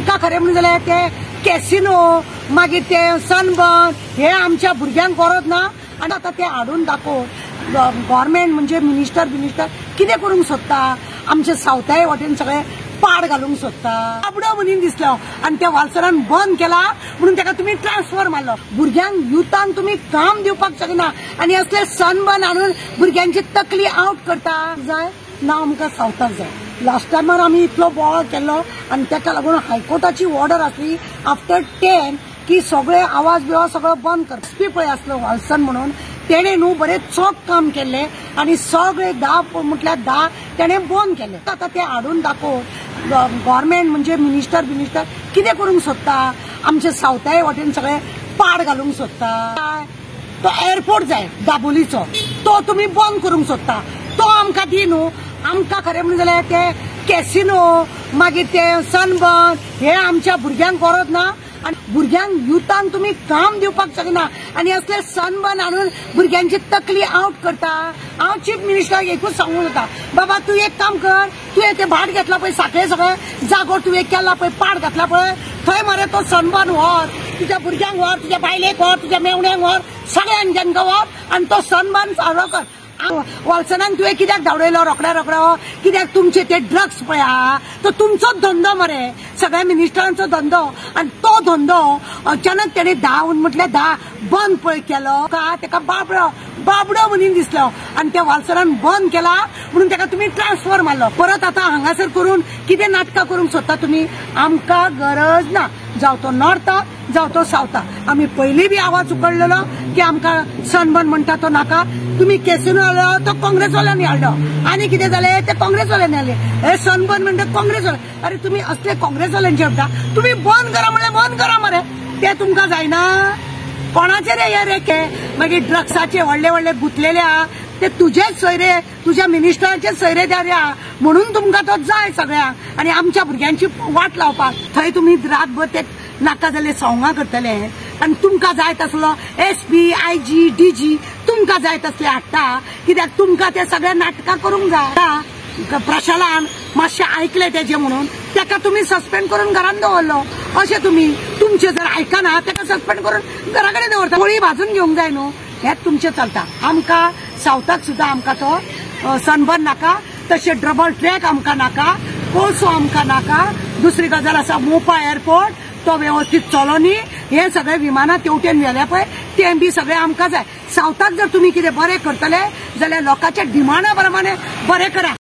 आमकां खरें म्हणून जाल्यार ते कॅसिनो मागीर ते सनबर्न हे आमच्या भुरग्यांक गरज ना. आनी आतां ते हाडून दाखोवन गव्हर्मेंट म्हणजे मिनिस्टर बिनिस्टर कितें करूंक सोदता, आमच्या सावथाय वाटेन सगळे पाड घालूंक सोदता. बाबडो म्हणून दिसलो आनी त्या वालसरान बंद केला म्हणून ताका तुमी ट्रान्सफर मारलो. भुरग्यांक युथांक तुमी काम दिवपाक शकना आनी असले सनबर्न हाडून भुरग्यांची तकली आवट करता. जाय ना आमकां सावथाक जाय. लास्ट टायमार आमी इतलो बोवाळ केल्लो आनी ताका लागून हायकोर्टाची ऑर्डर आसली आफ्टर 10 की सगळे आवाज बिवाज सगळो बंद कर. एसपी पळय आसलो वालसन म्हणून, तेणे न्हू बरें चोख काम केल्लें आनी सगळे 10 म्हटल्यार 10 तेणे बंद केले. आतां ते हाडून दाखोवन गव्हर्मेंट म्हणजे मिनिस्टर बिनिस्टर कितें करूंक सोदता, आमच्या सावथाय वाटेन सगळे पाड घालूंक सोदता. तो एअरपोर्ट जाय दाबोलीचो, तो तुमी बंद करूंक सोदता, तो आमकां दी न्हू. आमकां खरें म्हणून जाल्यार ते कॅसिनो मागीर ते सनबर्न हे आमच्या भुरग्यांक गरज ना. आनी भुरग्यांक युथांक तुमी काम दिवपाक शकना आनी असले सनबर्न हाडून भुरग्यांची तकली आवट करता. हांव चीफ मिनिस्टराक एकूच सांगूंक जाता, बाबा तूं एक काम कर, तुवें तें भाट घेतला पळय साखळे सगळें जागो तुवें केला पळय, पाड घातला पळय, थंय मरे तो सनबर्न व्हर, तुज्या भुरग्यांक व्हर, तुज्या बायलेक व्हर, तुज्या मेवण्यांक व्हर, सगळ्यांक तांकां व्हर आनी तो सनबर्न साजरो कर. वालसनान तुवें कित्याक धांवडयलो रोखड्या रोखडो? कित्याक तुमचे ते ड्रग्स पळय आहा तो तुमचोच धंदो मरे, सगळ्या मिनिस्टरांचो धंदो. आनी तो धंदो अचानक तेणे 10 म्हटल्यार 10 बंद पळय केलो का ताका बाबडो बाबडो म्हणून दिसलो आनी त्या वालसरान बंद केला म्हणून ताका तुमी ट्रान्सफर मारलो. परत आतां हांगासर करून कितें नाटकां करूंक सोदता तुमी? आमकां गरज ना, जावं तो नॉर्था जावं तो सावथा. आमी पयलीं बी आवाज उकडलेलो की आमकां सनबर्न म्हणटा तो नाका. तुमी कॅसिनो हाडलो तो काँग्रेसवाल्यांनी हाडलो आनी कितें जालें ते काँग्रेसवाल्यांनी हाडले. हे सनबर्न म्हणटा काँग्रेसवाले, अरे तुमी असले काँग्रेसवाल्यांचे म्हणटा, तुमी बंद करा म्हणलें बंद करा मरे, ते तुमकां जायना. कोणाचे रे हे रेखे? मागीर ड्रग्साचे व्हडले व्हडले गुंतलेले आहा ते तुजेच सोयरे, तुज्या मिनिस्टराचे सोयरे रे आहा म्हणून तुमकां तो जाय सगळ्यांक आनी आमच्या भुरग्यांची वाट लावपाक. थंय तुमी रातभर ते नाका जाल्ले संवंगां करतले आनी तुमकां जाय तसलो SP IG DG तुमकां जाय तसले हाडटा, कित्याक तुमकां ते सगळे नाटकां करूंक जाय. प्रशालान मातशें आयकलें तेजें म्हणून ताका तुमी सस्पेंड करून घरान दवरलो. अशें तुमी तुमचें जर आयकना ताका सस्पेंड करून घरा कडेन दवरता. गोळी भाजून घेवंक जाय न्हू, हेंच तुमचें चलता. आमकां सावथाक सुद्दां आमकां तो सनबर्न नाका, तशें डबल ट्रॅक आमकां नाका, कोळसो आमकां नाका. दुसरी गजाल आसा मोपा एअरपोर्ट तो व्यवस्थीत चलो न्ही, हे सगळे विमानां तेवटेन व्हेल्या पळय तें बी सगळें आमकां जाय. सावथाक जर तुमी कितें बरें करतले जाल्यार लोकांच्या डिमांडा प्रमाणे बरें करा.